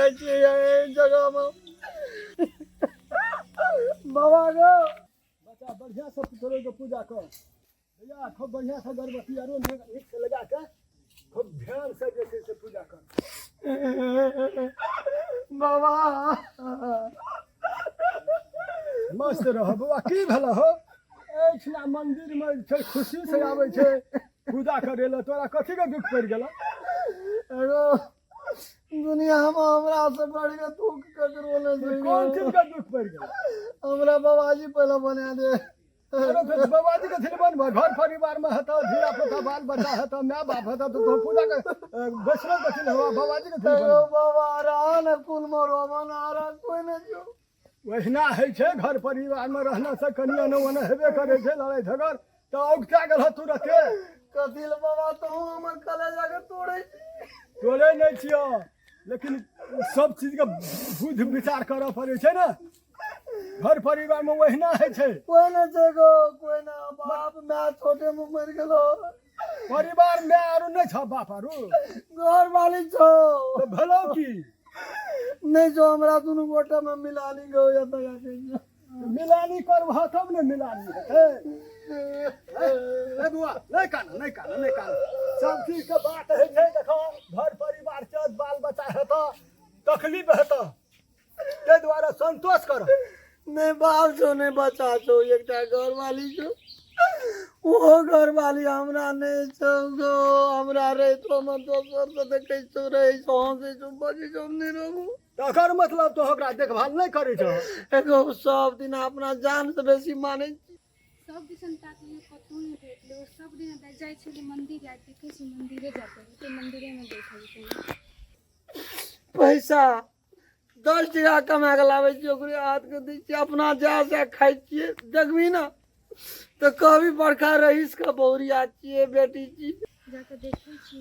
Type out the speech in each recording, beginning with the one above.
चाहै छियै एहि जगहमे। बाबा गो बच्चा बढ़िया से तोरे के पूजा कर भैया, खूब बढ़िया से अगरबत्ती आरो एक से लगा के खूब ध्यान से जे छै से पूजा कर। बाबा मस्त रह बौआ। की भेल हो? एहिठिना मंदिर में छै, खुशी से आबै छै पूजा करे लए, तोरा कथी के दुख पड़ि गेल? एगो दुनिया में हमरा से बढ़ के दुख ककरो नहीं छै। कोन चीज के दुख पड़ि गेल? हमरा बाबाजी पहले बना दे। अरे तो बाबाजी के थिन बनबो, घर परिवार में हेतौ, धिया पुता बाल बच्चा हेतौ, माय बाप हेतौ, तो तोहर पूजा के वैष्णव कथी लए हवा बाबाजी के थिन एगो बनबो। बाबा रहा ने कुल में रोबन आ रहा कोई नहीं जो ओहिना होइ छै, घर परिवार में रहला से कनि एने ओने हेबे करै छै लड़ाइ झगड़, तऽ औगता गेल हँ तुरते। कथी लए बाबा तू हमर कलेजा के तोड़ै छी? तोड़ै नहि छियौ, लेकिन सब चीजके बुद्धि विचार करऽ पड़ै छै ने। घर परिवार में ओहिना होइ छै। कोई नहीं छै गो, कोई ना, बाप my छोटे में मरि गेलो। परिवार में आरो नहि छ बाप आरो? घर वाली छौ। तऽ भेलौ की? नहीं जो हमरा दुनू गोटा में मिलानी गो या तक के मिलानी करबह तब ने मिलानी हेतै। ए बुआ, नहि कान, नहि कान, नहि कान। सब चीज के बात होइ छै। देखो, घर परिवार छै, बाल बच्चा हेतौ, तकलीफ हेतौ, ताहि दुआरे संतोष कर। नहीं बाल छौ, नहीं बच्चा छौ, एकटा घरवाली छौ, ओहो घरवाली हमरा नहीं छौ गो। हमरा रहितो में दोसर से देखै छौ, रहै छौ, हँसै छौ, बजै छौ, हम नहीं रहबो। तकर मतलब तो ओकरा देखभाल नहि करै छौ? एगो सब दिन अपना जान से बेसी मानै छी। सब दिसन ताकलियै, कतहु नहि भेटलै। ओ सब दिन जाइ छलियै मन्दिर, जाइ देखै छी मन्दिरे जाके ओते मन्दिरेमे बैठल छलै। पैसा 10 टका कमा के लाबै छियै, ओकरे हाथ के दै छियै, अपना जा से खाइ छियै। देखबही ने तऽ कहबी बड़का रईस के बहुरिया छियै, बेटी छी। जाके देखै छी।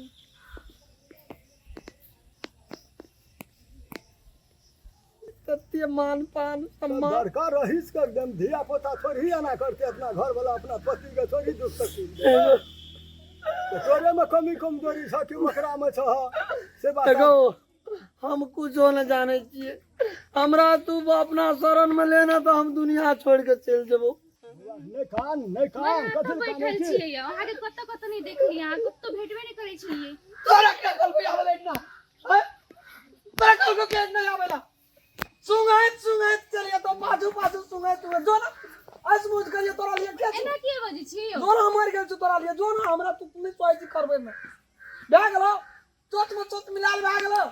कते मान पान सम्मान। बड़का रईस के एकदम धिया पुता थोड़ी एना करते, अपना घर वाला अपना पति के थोड़ी दुख तकलीफ देतै। तऽ तोरे में कमी कमजोरी छ कि ओकरा में छ से बात? देखो, हम कुछो न जानै छियै। हमरा तू अपना शरण में लेना तऽ हम दुनिया छोड़ के चलि जेबो। नहि कान, नहि कान। कतऽ कथी कानै बैठल छी? छियै यौ? अहाँके कतऽ कतऽ नहि देखलियै, अहाँ कतौ भेटबे नहि करै छलियै। तोरा के कहलको आवेला इतना हैं? तोरा कहलको के नहीं आवेला? सुंघैत सुंघैत चलिए तो पाछू पाछू सुंघैत सुंघैत जो ना असमुझ करिए तोरा लिए के एना किए बजै छियै यौ? जो ना मर गेल छौ तोरा लिए, जो ना हमरा तू नहीं सोचै छी करबै में भए गेलो, चोट में चोट मिलाल भए गेलो।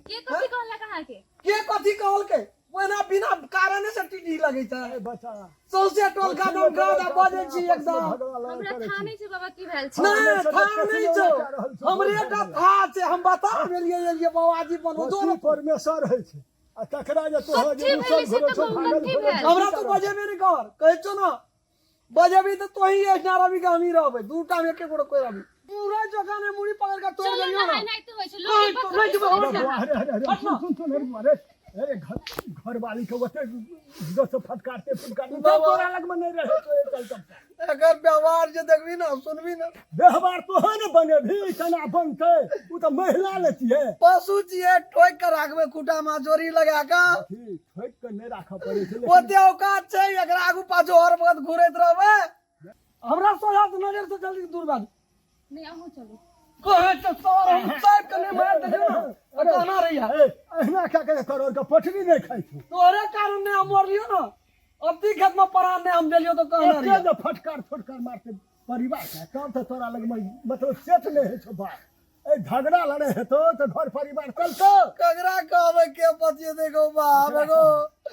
के कथी कहलक अहाँके? के कथी कहलकै? ओहिना बिना कारणे से टीटी लगै छै। ए बच्चा, सौंसे टोल का दम गादा बजै छी एकदम। झगड़ा लड़ाइ हमरा करै था छी। नहि छै बाबा, की भेल छै? नहि था नहि छौ, हमरे टा था छै। हम बता गेलियै, एलियै बाबाजी बनो जो पति ने परमेश्वर होइ छै आ तकरा जे तोहर जे कथी रुसल भेलै से घुरल तऽ छौ, कहू, भागल कथी घुरल भेल? छौ, हमरा की तू करब? बजेबे नहि कर, कहै छौ ने बजेबी तऽ तोही एहिठिना रहबी कि हमही रहबै, दू टा में एके गोटे कोइ रहबी। पूरा जगह ने मुड़ी पकड़ के तोड़ चलू देलियौ नहाय ने। नाइते होइ छै नहि, लोक। नहि जेबै हम। अरे बौआ, अरे अरे अरे, सुन सुन सुन, अरे बौआ, अरे अरे, घर घरवाली के ओते दस फटकारते फटकारते तब तोरा लग में नहीं रहे तो चल चल। एकर व्यवहार जे देखबी ने, सुनबी ने। व्यवहार तो है ने बनेबी, केना बनतै? उ तऽ महिला ने छियै। पशु छियै, ठोकि के राखबै खूटा में जोड़ी लगा के। अथी ठोकि के नहि राखऽ पड़ै छै लेकिन ओते औकात छै एकरा आगू पाछू हर वक्त घुरैत रहबै? हमरा सोझा से नजर से जल्दी दूर भए। नहि, अहूँ चलू। कहै तऽ सर हम साहब के नहि मारि देलियौ ने तऽ कहना रहिया। ए, अहिना कए के करोड़ के पटरी नहि खाइ छौ। तोहरे कारण नहि हम मरलियौ ने, अबती खेत में प्राण नहि हम देलियौ तऽ कहना ओते रहिया। जे फटकार फटकार मारते परिवार के, तब तऽ तोरा लग में मतलब सेट नहि होइ छौ बात। ए झगड़ा लड़े हेतौ तऽ घर परिवार चलतौ? ककरा कहबै, के बतियेतै गो बाप? एगो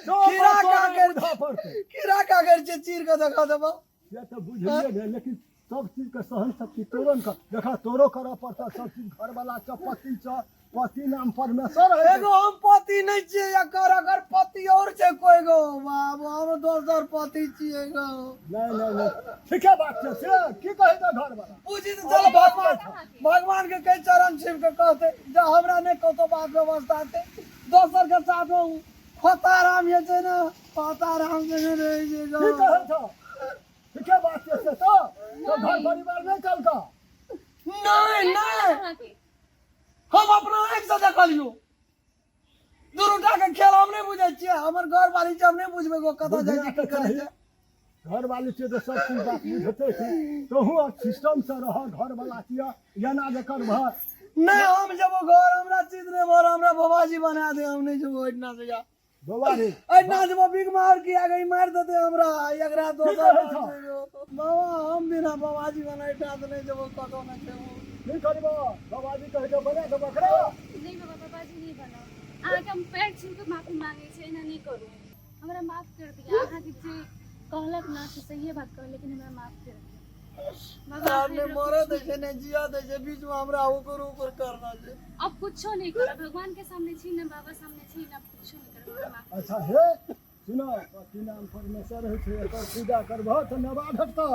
सब खीरा तोरा काकर बुझऽ पड़तौ। खीरा काकर छै, चीर के देखा देबो। से तऽ बुझलियै ने, लेकिन सब चीज के सहन शक्ति तोरो ने देखा, तोरो करऽ पड़तौ सब चीज। घरवाला छ, पति छ, पति नाम परमेश्वर है। एगो हम पति नहीं छियै एकर, अगर पति और छै कोई गो बाबू, हम दोसर पति छियै गो। नहीं नहीं नहीं, ठीके बात छै। से की कहै छै घरवाला? पूछी तऽ चल भगवान, भगवान के कई चरण छिप के कहते जे हमरा नहीं कतो बात व्यवस्था छै, दोसर के साथ में खोता राम ये छै ने, खोता राम संगे रहै छै गो। की कहै छौ? ठीके बात छै। से तो घर परिवार नहीं चलतौ? नहीं नहीं। अहाँके हम अपना आँखि से देखलियो। के खेल हम नहि बुझै छियै, हमर घर वाली छै, हम नहि बुझबै गो कतऽ जाइ छै की करै छै। घर वाली छियै तऽ सब चीज बात बुझते छी। तोहूँ सिस्टम से रह, घर वाला छियै, एना जे करबह। नहि, हम जेबो घर, हमरा चीज नहि भर, हमरा बाबाजी बना दे, हम नहि जेबो एहिठिना से। जा बौआ रे, एहिठिना जेबो बिग मार की आगे मारि देतै हमरा एकरा दोसर। कहै छौ? बाबा, हम बिना बाबाजी बना एहिठिना से नहि जेबो, कतौ नहि जेबो। की करबह? बाबाजी कहि कऽ बना देबह एकरा? नहि बाबा, बाबाजी नहि बनाउ। अहाँके हम पैर छू के माफी मांगे छी, एना नहि करू, हमरा माफ कर दिअ। अहाँके जे कहलक ना से सहिए बात कहलक, लेकिन हमरा माफ कर दिअ बाबा। आब नहि अहाँ एकरा मरऽ दै कुछो- छै, नहि जियऽ दै छै, बीचमे हमरा उकुर उकुर करना छै। अब कुछो नहीं करब, भगवान के सामने छी ना, बाबा सामने छी ना, कुछो नहीं करब, हमरा माफ। अच्छा हे, सुनो, पति नाम परमेश्वर होइ छै, एकर पूजा करबह तऽ नवा भेटतह।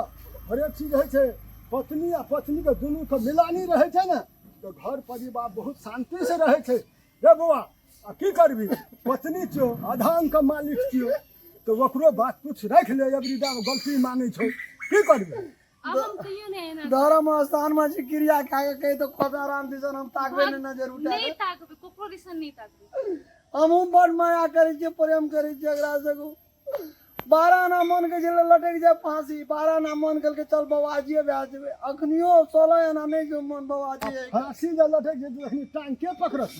हरेक चीज होइ छै। पत्नी आ पत्नीके दुनूके मिलानी रहै छै ने तऽ घर परिवार बहुत शान्तिसँ रहै छै रे बौआ। आ की करबी, पत्नी छियौ, आधा अंकके मालिक छियौ, तऽ ओकरो बात कुछ राखि ले। अबरी दा गलती मानै छौ, की करबी? अब हम कहियो नहीं एना धर्म स्थान में छै क्रिया खा के कहि तऽ कत आराम दिसन हम ताकबै नहि नजर उठा नहीं के। ताकबे, ककरो दिसन नहीं ताकबे। हमहूँ बड़ माया करै छियै, प्रेम करै छियै एकरा सबके। 12 आना मन के छलै लटकि जाय फांसी, 12 आना मन केलकै चल बबाजिए भए जेबै। अखनियो 16 आना नहि छै मन बबाजी। फाँसी जे लटकि जेतै तखनी टांग के पकड़त?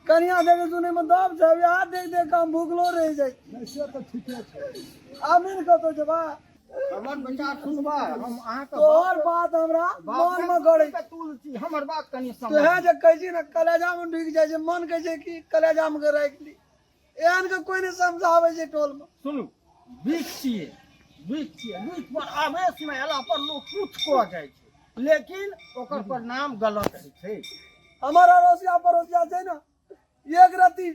कनिया देखे सुनै मे दब छै, अभी देख देख के हम भूखलो रहि जाइ छी। नहि, से तऽ ठीके छै। आब नहि ने कतौ जेबा। हमर विचार सुनबै? हम अहाँके तोहर बात हमरा मन मे गड़ै छै। तुल छी, हमर बात कनि समझ। तोहे जे कहै छी ने, कलेजा मे ढुकि जाइ छै। मन कहै छै कि कलेजा मे के राखि ली। एहन के कोई नहि समझाबै छै टोल मे। सुनू, बीच छियै, बीच छियै, बीच पर आवेशमे अयला पर लोक कुछ कऽ जाइ छै, लेकिन ओकर परिणाम गलत होइ छै। हमर अड़ोसिया पड़ोसिया छै ने, एक रत्ती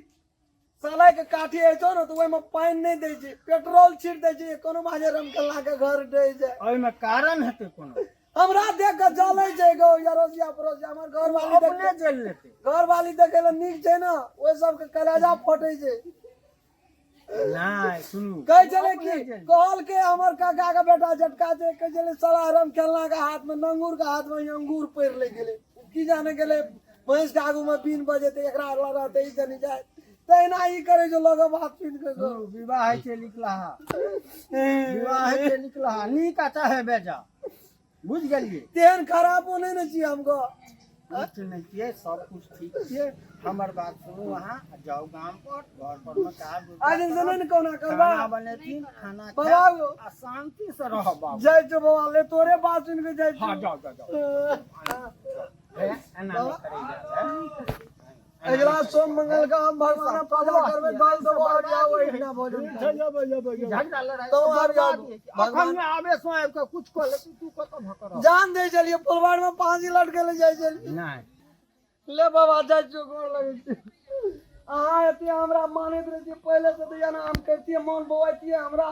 सलाइ के काठी होइ छौ ने तऽ ओहिमे पानि नहि दै छै, पेट्रोल छीट दै छै, कोनो बाजे रमकल्ला के घर डहि जाय। ओहिमे कारण हेतै कोनो। हमरा देख के जलै छै गौ अड़ोसिया पड़ोसिया। हमर घरवाली देख अपने जलि लेतै। घरवाली देखे लए नीक छै ने, ओहि सबके कलेजा फटै छै। नहि, सुनू। कहै छलै कि कहलकै हमर काका के बेटा झटका छै, कहै छलै साला रम खेलना के हाथ में नंगूर के हाथ में अंगूर पड़ि ले गेलै, की जाने गेलै भैंस के आगू में बीन बजेतै, एकरा लड़तै ई जनी जाय तहिना ई करै छै लोग बात सुनि के। सुनू, विवाह होइ छै लिखलाहा, विवाह होइ छै लिखलाहा, नीक आ चाहे बेजा, बुझि गेलियै? तेहन खराबो नहि ने छियै हमको। किछु नहि छियै, सब कुछ ठीक छियै। हमर बात सुनू, अहाँ जाउ गाम पर, घर पर मे काज आइ दिन से नहि ने कहुना करबा। खाना बनेथिन, खाना बाबा खायब गो। आ शान्ति से रहब बाबू। जाइ छौ बाबा, ले तोरे बात सुनि के जाइ हँ छी। जाउ जाउ जाउ। हे, एना नहि करै जाउ, हे। अगिला सोम मंगल के हम भगवान पूजा करबै, दाल देबो, आबि जाओ एहिठिना भोजन। ठीक छै, जेबै जेबै जेबै। झगड़ा लड़ाई तो आबि जाउ। बर्बाद होइ छै। अखन मे आवेश मे आबि कऽ कुछ कऽ लेतै, तू कतऽ भऽ कऽ रहब? जान दै छलियै, फुलबाड़ में फांसी लटके ले जाइ छलियै। नहि ले बाबा, जाइ छियौ, गोर लगै छी। अहाँ एते हमरा मानैत रहै छियै पहिले से, तऽ एना हम करितियै? मन बौआइतियै हमरा?